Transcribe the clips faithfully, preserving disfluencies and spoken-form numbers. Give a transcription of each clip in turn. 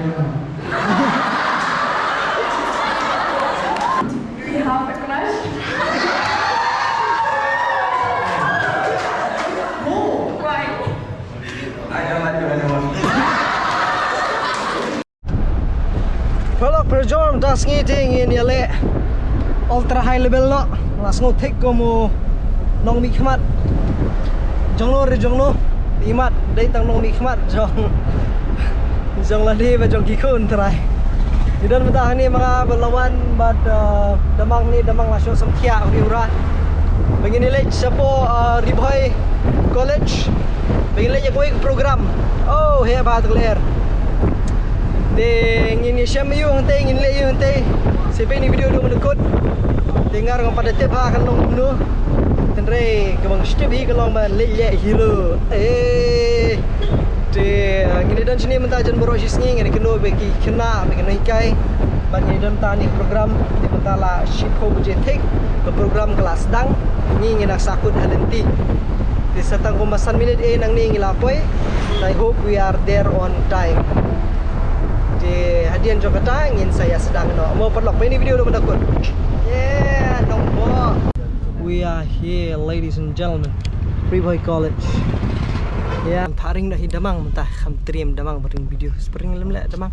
Do you have a crush? Who? Why? I don't like you anymore. Paralok parajor, mynta sngi te ngin ïaleh ultra high level noh. La sngew thik kum u nongmihkhmat jongno re jongno. Imat dei tang nongmihkhmat jong jong lade bad jong ki khun trai. Ngi don mynta hangne ma nga bad Lawan bad, uh, Damang, hangne Damang la shu samthiah u ri u rat. Ba ngin ïaleh shapoh, uh, Ri Bhoi College. Ba ngin leh ïa kawei ka program. Oh, heh bha te ka lyer. Te ngin ïashem ïa u hangtei, ngin leh ïa u hangtei. Sa peit ïa kane ka video haduh mynta kut. Te nga ruh ngam pat da tip ha kan long kumno. Hynrei kaba nga sngewthuh hi ka long ba leh leh hi lo. Eh. Te, ah, ngin ïa don shane mynta jan baroh shi sngi, ngin ïa kynduh bad ki khynnah, bad ki nonghikai. Bad ngin ïa don mynta kane ka program. Te mynta la shiphew baje thik ka program ka la sdang. Ngi ngin nang sahkut ha lynti. Te sa tang kumba san minit eh nangne ngi la poi. I hope we are there on time. Te hadien jong kata ngin sa ïa sdang noh. Mo paralok, peit ïa kane ka video haduh mynta kut. Yeah, nongbo. We are here, ladies and gentlemen. Ri Bhoi College. Yeah, I'm tiring dah hi Damang mynta, kham trim Damang ba ring video. Spring lem leh Damang.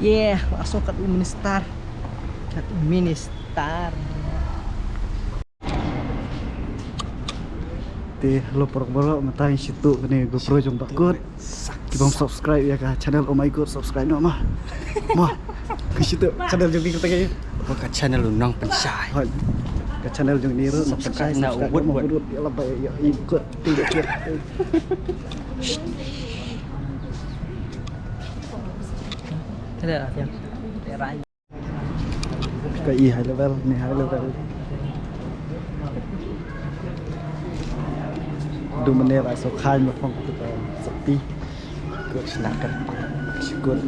Yeah, la shu kat u minister. Kat u minister. Te, hello paralok baroh, mynta ngi shu tuh kane GoPro jong Bah Kut. Ki bym subscribe ïa ka channel, oh my God, subscribe noh ma. Ma. Ngi shu tuh channel jong ngi kata ka. Ka channel u Nongpynshai. Hoi. Ka channel jong ngi ruh, subscribe, subscribe na u Wut Wut. Ïa la ba ïa i Kut. Ka i high level, ne high level. Du mane la so khai ma phong kut, eh, sakti. Kut snak kan. Kut.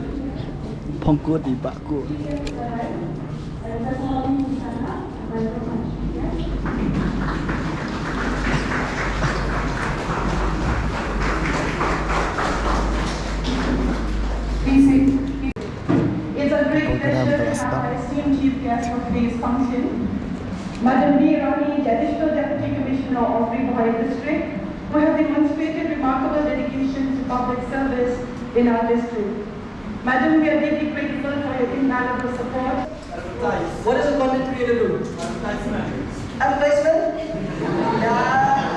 Phong kut i Bah Kut. It's a great pleasure to have our esteemed chief guest for today's function, Madam B. Rani, the Additional Deputy Commissioner of Ri Bhoi District, who have demonstrated remarkable dedication to public service in our district. Madam, we are deeply grateful for your invaluable support. What is a content creator do? Advertisement. Advertisement? Yeah,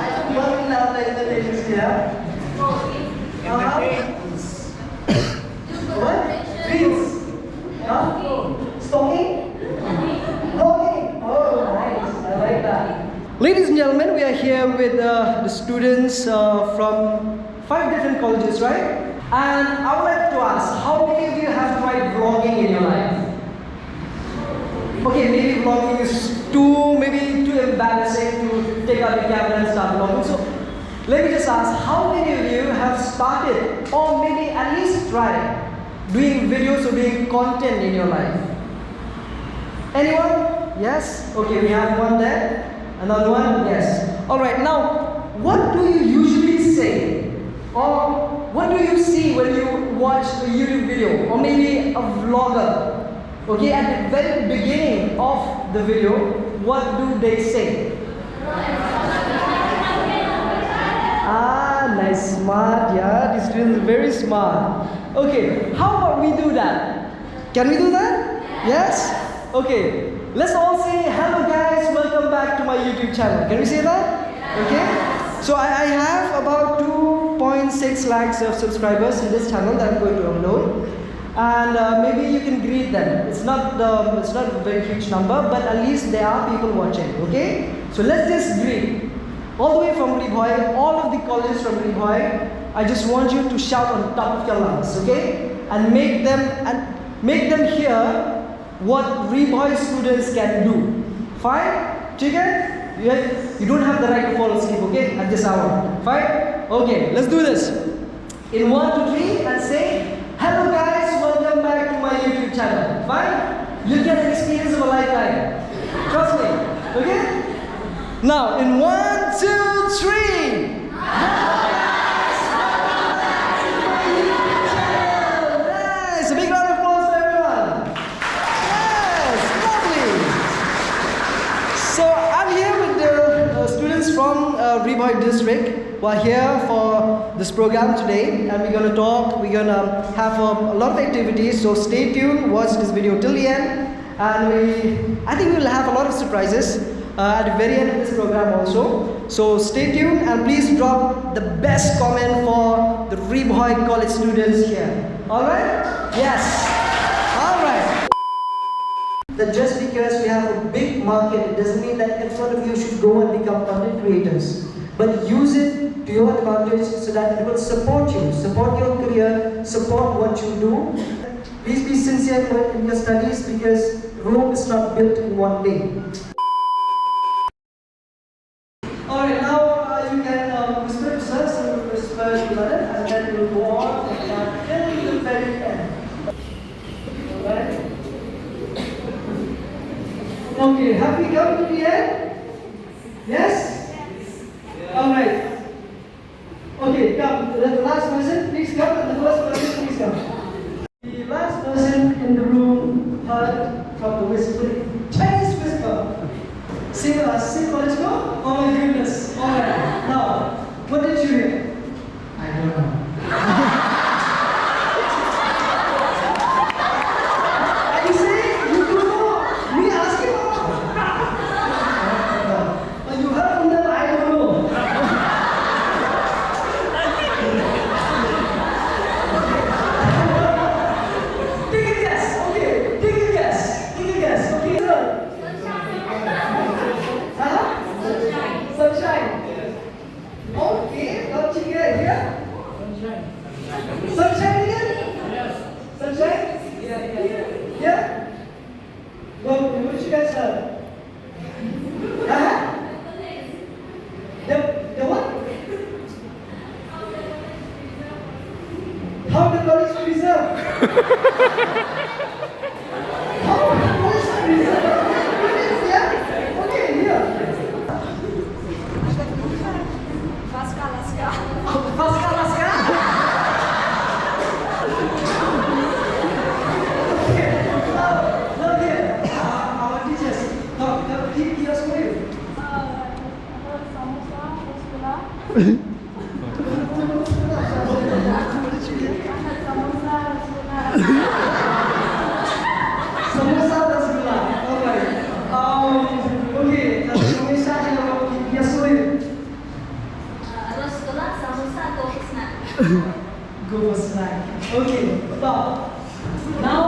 I think work in the advertisement industry, yeah? Uh-huh. What? Reels? Huh? Stalking? Blogging? Oh, nice. I like that. Ladies and gentlemen, we are here with, uh, the students, uh, from five different colleges, right? And I would like to ask, how many of you have tried vlogging in your life? Okay, maybe vlogging is too, maybe too embarrassing to take out the camera and start vlogging. So, let me just ask, how many of you have started, or maybe at least tried, doing videos or doing content in your life? Anyone? Yes? Okay, we have one there. Another one? Yes. All right, now, what do you usually say? Or what do you see when you watch a YouTube video? Or maybe a vlogger? Okay, at the very beginning of the video, what do they say? Ah, nice, smart, yeah, this student is very smart. Okay, how about we do that? Can we do that? Yes? Okay. Let's all say, "Hello guys, welcome back to my YouTube channel." Can we say that? Okay? So I, I have about two point six lakhs of subscribers in this channel that I'm going to upload. And, uh, maybe you can greet them. It's not the, it's not a very huge number, but at least there are people watching, okay? So let's just greet. All the way from Ri Bhoi, all of the colleges from Ri Bhoi, I just want you to shout on top of your lungs, okay? And make them, and make them hear what Ri Bhoi students can do. Fine? Chicken? You, you don't have the right to fall asleep, okay? At this hour. Fine? Okay, let's do this. In one, two, three, and say, "Hello guys, welcome back to my YouTube channel." Fine? You'll get an experience of a lifetime. Trust me. Okay? Now, in one, two, three. District who are here for this program today, and we're gonna talk, we're gonna have um, a lot of activities, so stay tuned, watch this video till the end, and we, I think we'll have a lot of surprises uh, at the very end of this program also. So stay tuned and please drop the best comment for the Ri Bhoi College students here. All right? Yes. All right. That just because we have a big market, it doesn't mean that every one of you should go and become content creators. But use it to your advantage so that it will support you, support your career, support what you do. Please be sincere in your studies because Rome is not built in one day. All right, now uh, you can uh, whisper to sir, sir will whisper to brother, and then we'll go on uh, till the very end. All right? Okay, have we come to the end? Yes? All right. Okay, come. The last person, please come. And the first person, please come. The last person in the room heard from the whispering. Chinese whisper. Same as same college ko? Oh my goodness. All right. Now, what did you hear? I don't know. Are you saying you don't know? Me asking? But you heard from them, I don't know. Take a guess. Okay, take a guess. Take a guess. Okay, sir. Huh? Sunshine. Okay, now take it here. Sunshine again? Sunshine? Yeah. What, what you guys have? Huh? The, the what? How the college preserve? How the college preserve? Yeah? Okay, here. Alaska, Alaska. Alaska, Alaska? Okay. Now, now here, uh, our teachers. Now, now, he, he asked for you. Uh, samosa, rasgulla. Samosa, rasgulla. Samosa, rasgulla. All right. Um, okay, uh, samosa, you know, yes, sir. Uh, rasgulla, samosa, go for snack. Go for snack. Okay, stop. Now,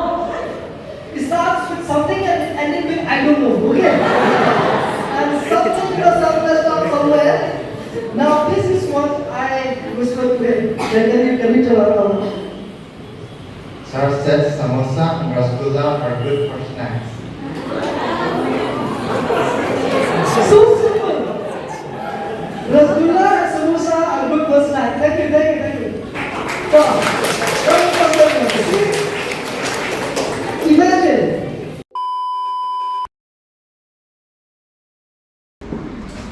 it starts with something and it ended with I don't know. Okay? And something must have messed up somewhere. Now, this is what I whispered to him. Can, can you, can you tell us? Sir said samosa and rasgulla are good for snacks. So simple. Rasgulla and samosa are good for snack. Thank you, thank you, thank you. Come. Come, come, come, come. See? Imagine.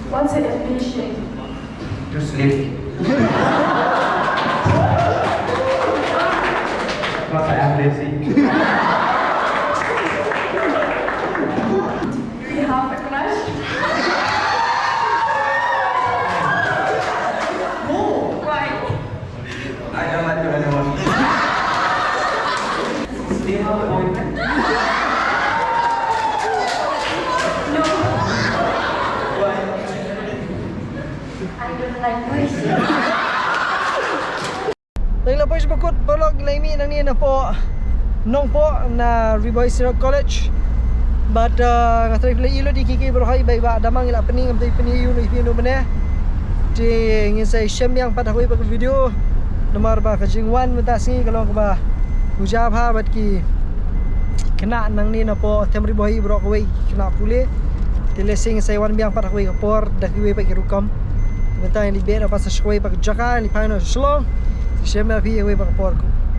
What's your ambition? To sleep. Because I am lazy. Do you have a crush? No. Why? I don't like to anyone. Do you have a boyfriend? No. Why? I don't like boys. Ngi la poi sha ba kut paralok, ngi la mih nangne napoh Nongpoh na Ri Bhoi Syro College. Bad uh, nga trai phi la ïohi lut ïa ki ki baroh, haba da ma ngi la pyni, ngam tip pyni ïa u, ïa u mynne. Te ngin sa ïashem biang pat ha kawei pat ka video. Namar ba ka jingwan mynta sngi ka long kaba u jia bha bad ki khynnah nangne napoh Them Ri Bhoi baroh kawei, ki khynnah pule. Te lehse ngin sa ïawan biang pat ha kawei ka por da kiwei pat ki rukom. Mynta ngi la beh noh pat sha kawei pat ka jaka, ngi la phai noh sha Shillong. Te shem biang ïa phi ha kawei pat ka por,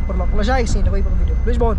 paralok. Lashai shisien ha kawei pat ka video. Khublei shibun.